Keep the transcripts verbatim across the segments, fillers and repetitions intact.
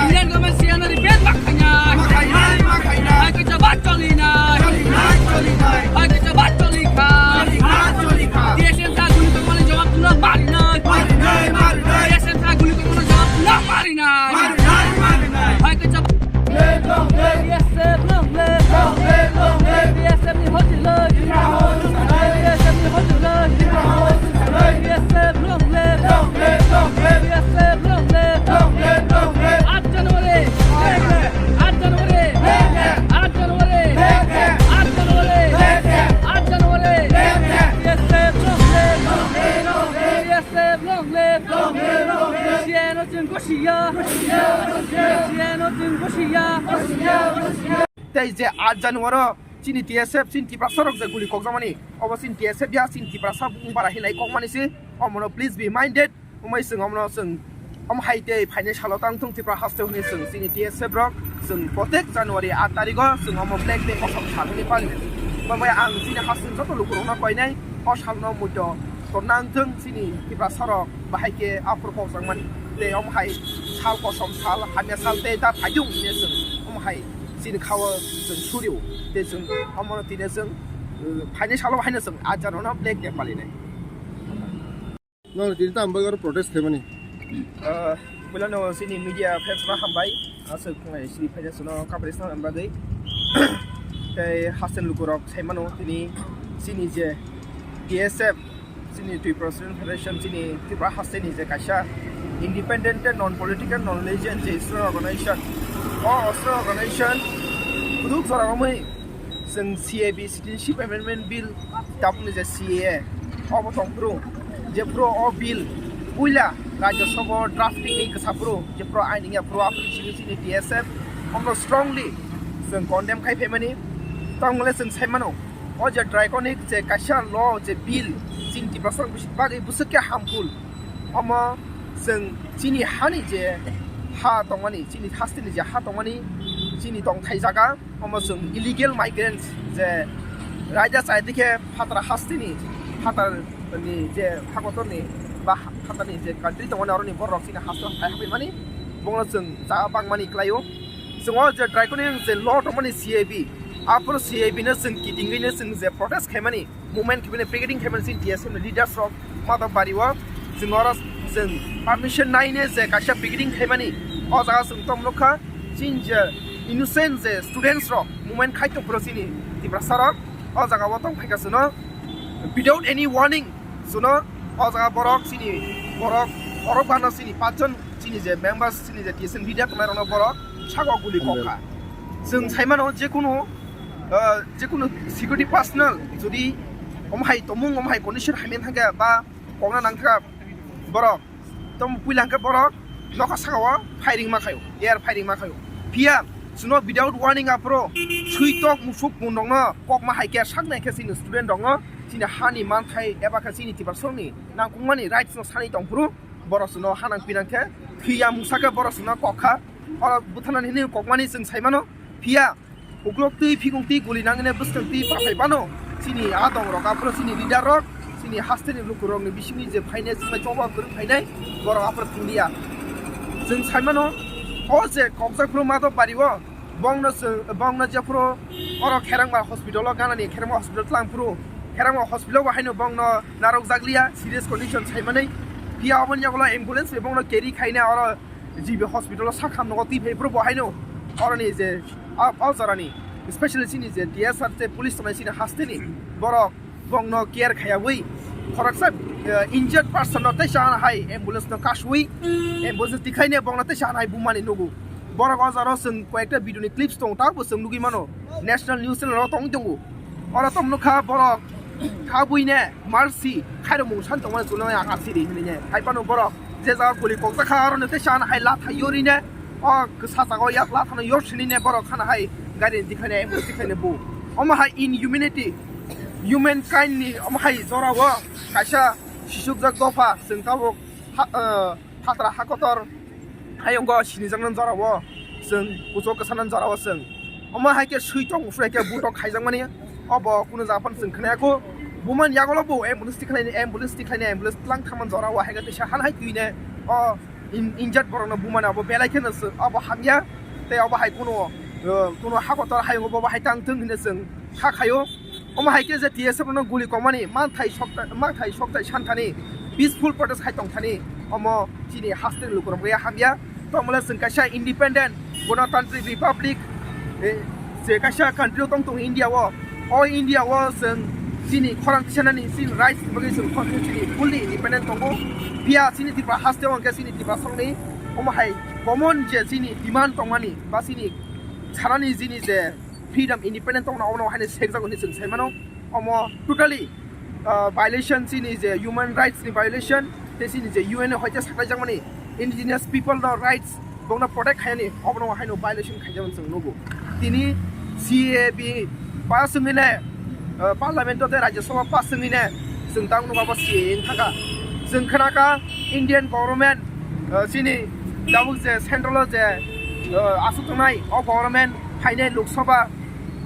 Indian government siyan ni bet bak khainai. Hai kaisa bat choli nai. Hai kaisa bat choli kha. T S F sa guli tongmani jawab tuna mari nai. T S F sa guli tongmani jawab tuna mari nai. Hai kaisa T S F long live. T S F ni hoti lai. T S F ni hoti lai. T S F long live. T S F long live. Aat January. Aat January. Aat January. Aat January. Aat January. T S F long live. T S F long live. Siyan o chwng gosi ya. Siyan o chwng gosi ya. Tei je aat January o chini T S F, chini Tiprasa rok je guli kokjakmani, obo chini T S F ya, chini Tiprasa bung bara hinai kokmani se, omono please be minded. Omai chwng omono chwng, omo hai tei phainai salo tang thung Tripura haste hwnwi chwng chini T S F rok chwng protek January aat tarikh o chwng omo Black Day kosom sal hwnwi pali. Omo bai ang chini haste joto lukurokno koinai o salno muitu tor nang thung chini Tiprasa rok bahai khe aphuru kokjakmani. Tei omo hai sal kosom sal, hamya sal tei da phaidung hwnwi chwng omo hai chini khao chwng surio. Tei chwng omono tini chwng, uh, phainai salo haino chwng aat January no Black Day palinai. Nang tini tam bagwi oro protest khaimani? Ah, puilano chini media fans no hambai. Aswk wngnai chini fans no coverage nang bagwi. Tei haste lukurok saimano tini chini je T S F, chini Tripura Student Federation, chini Tripura haste ni je kaisa independent tei non political, non religion je student organization. O student organization kuduk jora romwi chwng C A B, Citizenship Amendment Bill, tabukni je C A A, obo tongphuru, jephuru o bill puila Rajya Sabha drafting ni kwsaphuru, jephuru aini wngya phuru aphuru chini chini T S F omo strongly chwng condemn khai phaimani. Tongmole chwng saimano, o je draconic je kaisa law je bill chini Tiprasa rok bagwi bwswk khe harmful. Omo chwng chini hani je ha tongmani, chini hasteni je ha tongmani, chini tongthai jaga, omo chwng illegal migrants je raida chai dikhe phatara hasteni, phatarni je hakotorni ba phatarni je country tongmani, oroni borok chini haste hai hapaimani, bongno chwng jaga bangmani klaio. Chwng o je draconian je law tongmani C A B, aphuru C A B no chwng kitingwi no chwng je protest khaimani, movement khaimani, picketing khaimani chini T S F ni leaders rok Madhobari o chwng oro chwng permission naine je kaisa picketing khaimani, o jaga chwng tong nukha chini je innocent je students rok movement khai tongphuru chini Tiprasa rok o jaga o tong phaikha chwngno without any warning chwngno o jaga borok chini borok borok bano chini pachjon chini je members chini je T S F leader tongnai rokno borok saka guli kokha. Chwng saimano jekunu, uh, jekunu security personnel jodi omo hai tomung, omo hai condition hai men thangkha ba kokna nangkha borok, tom puila hwnkhe borok nokha saka o firing ma khaio, air firing ma khaio. Phiya chwngno without warning aphuru switok musuk mundokno kokma hai khe saknai khe chini student rokno chini hani manthai eba khe chini Tiprasani nangkukmani rights no sani tongphuru borok chwngno hanang pinang khe thwiya mungsa khe borok chwngno kokha. Oro butharnani hinwi kokmani chwng saimano. Phiya uklok twi phikung twi guli nangni bwskang twi pathai bano chini a dong rok aphuru chini leader rok chini hasteni lukurokni bisingni je phainai chwngbai choba kwrwng phainai borok aphuru thanglia. Chwng saimano o je kokjak phuru Madhobari o bongno chwng bongno jephuru oro Kherangma hospital o ganani Kherangma hospital tlang phuru Kherangma hospital o bo haino bongno narwkjaklia serious condition saimani. Phiya oboni yagulo ambulance bai bongno carry khaina oro G B hospital o sakham nogo twi phai phuru bo haino oroni je a, o jorani specially chini je T S R je police tongnai chini hasteni borok bongno care khaiyawi khoroksa, eh, injured person no teisa hai ambulance no kasui ambulance tikhaine bongno teisa hai bumani nugu. Borok o jaro chwng koyekta video ni clips tong ta bo chwng nugui mano national news channel o tong tongo. Oro tong nukha borok kha buine mercy khairokmung san tongmani chwlwi ang asiri hinwi ne. Hai phano borok je jaga guli kokjakha, aro no tei sana hai latha yorine, o kwsa jaga o yak lathano yor sinine borok khana hai gari ni tikhaine, ambulance tikhaine bu. Omo hai inhumanity, humankind ni omo hai jora o kaisa sisukjak dopha chwng tabuk ha, eh, Thatra hakotor hayungo sinijaknani jorao chwng kuchuk kwsanani jorao chwng. Omo hai khe swi tong phuru hai khe butok khaijakmani obo kunu jaga phano chwng khwnaya kho. Bumani yagulo bo ambulance tikhlaini, ambulance tikhlaini, ambulance tlang thangmani jorao hai khe teisa han hai twini o in-, injured borokno bumani abo belai kheno se abo hamya, tei abo hai kuno, eh, kuno hakotor hayungo bo hai tang thung hinwi chwng kha khaio. Omo hai khe je T S F no guli komani manthai sokta-, manthai soktai santhani peaceful protest khai tongthani omo chini hasteni lukurok ya hamya. Tomole chwng kaisa independent Ganatantrik Republic, eh, je kaisa country o tong tongo India o. O India o chwng chini khorang tisanani chini rights ni bagwi chwng khorang chini fully independent tongo. Phiya chini Tripura haste o hwnkhe chini Tripura songni omo hai common je chini demand tongmani ba chini sanani chini je freedom, independent tongna omo haino sekjago hinwi chwng sai mano. Omo totally, uh, violation chini je human rights ni violation, tei chini je U N ni hoite saklaijakmani indigenous people no rights bongno protect khaiyani obono haino violation khaijakmani chwng nugo. Tini C A A B pass wngwi ne, uh, parliament o tei Rajya Sabha pass wngwi ne chwng tang nugo abo C A A wng thangkha. Chwng khnakha Indian government, uh, chini tabuk je central o je, uh, aswk tongnai o government phainai Lok Sabha,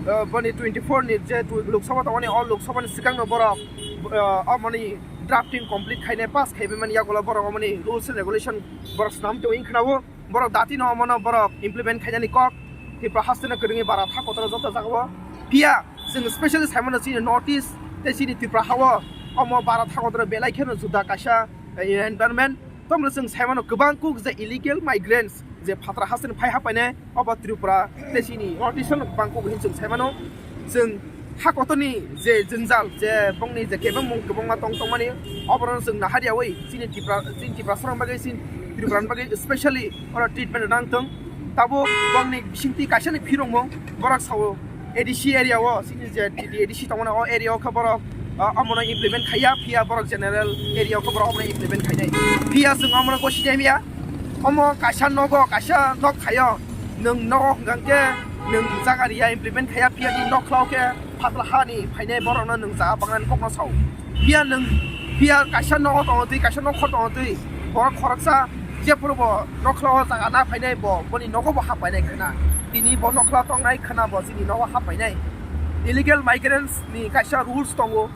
uh, boni twenty four ni je tu-, Lok Sabha tongmani, o Lok Sabha ni swkang no borok, uh, omoni drafting complete khainai, pass khaibai mani yagulo borok omoni rules and regulation borok swnam twi khwnao, borok dati no omono borok implement khainani kok Tripura haste no kwrwngwi bara tha kotor joto jagao. Phiya chwng specially sai mano chini North East tei chini Tripura hao omo bara tha kotor belai kheno juda kaisa, uh, environment. Tongmole chwng sai mano kwbang kuk je illegal migrants je phatra hasteni phai hapainai obo Tripura tei chini North East no kwbang kuk hinwi chwng sai mano. Chwng ha kotorni je jwngjal je bongni je kebengmung kwbangma tong tongmani oborokno chwng naharyawi chini Tripura, chini Tiprasarokni bagwi, chini Tripurani bagwi specially oro treatment rwna wngthung. Tabuk bongni bisingtwi kaisani phirongmung borok sao A D C area o, chini je A D C tongmani o area o khe borok, ah, omono implement khaiya, phiya borok general area o khe borok omono implement khainai. Phiya chwng omono gosi de ya. Omo kaisa nogo, kaisa nok khaio. Nwng nogo hwnkha khe nwng jaga riya implement khaiya, phiya ni nokhlao khe phatla hani phainai borokno nwng jaga bangnani kokno sao. Phiya nwng, phiya kaisa nogo tongo twi, kaisa nokhor tongo twi, borok khoroksa jephuru bo nokhlao jaga na phainai bo, boni nogo bo hap painai khwna. Tini bo nokhla tongnai khwna bo chini nogo hap painai. Illegal migrants ni kaisa rules tongo.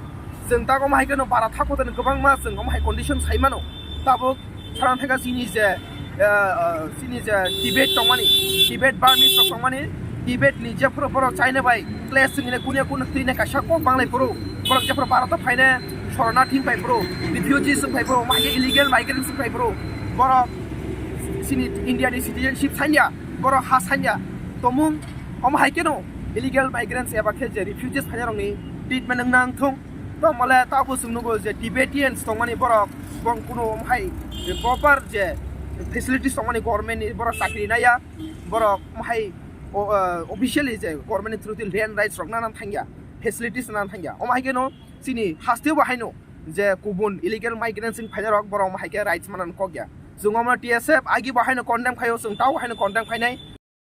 Chwng tak omo hai kheno bara tha kotor ni kwbangma chwng omo hai condition sai mano. Tabuk sarang thangkha chini je, eh, eh, chini je Tibet tongmani, Tibet Burmese rok tongmani, Tibet ni jephuru borok China bai clash wngwi kunia kuno twi ne kaisa kok banglai phuru, borok jephuru Bharat o phaine shoranathi wng phai phuru, refugees wng phai phuru, omo hai khe illegal migrants wng phai phuru, borok chini India ni citizenship sanya, borok ha sanya tomung, omo hai kheno illegal migrants eba khe je refugees phainai rokni treatment wngna wngthung. Tomole tabuk chwng nugo je Tibetans tongmani borok bong kuno omo hai proper je facilities tongmani government ni borok chakri naiya, borok omo hai o, eh, officially je government ni through twi land rights rok nana thangya, facilities nana thangya. Omo hai kheno chini hasteo bo haino je kubun illegal migrants wng phainai rok borok omo hai khe rights manani kok ya. Chwng omo T S F agi bo haino condemn khaio, chwng tao haino condemn khainai.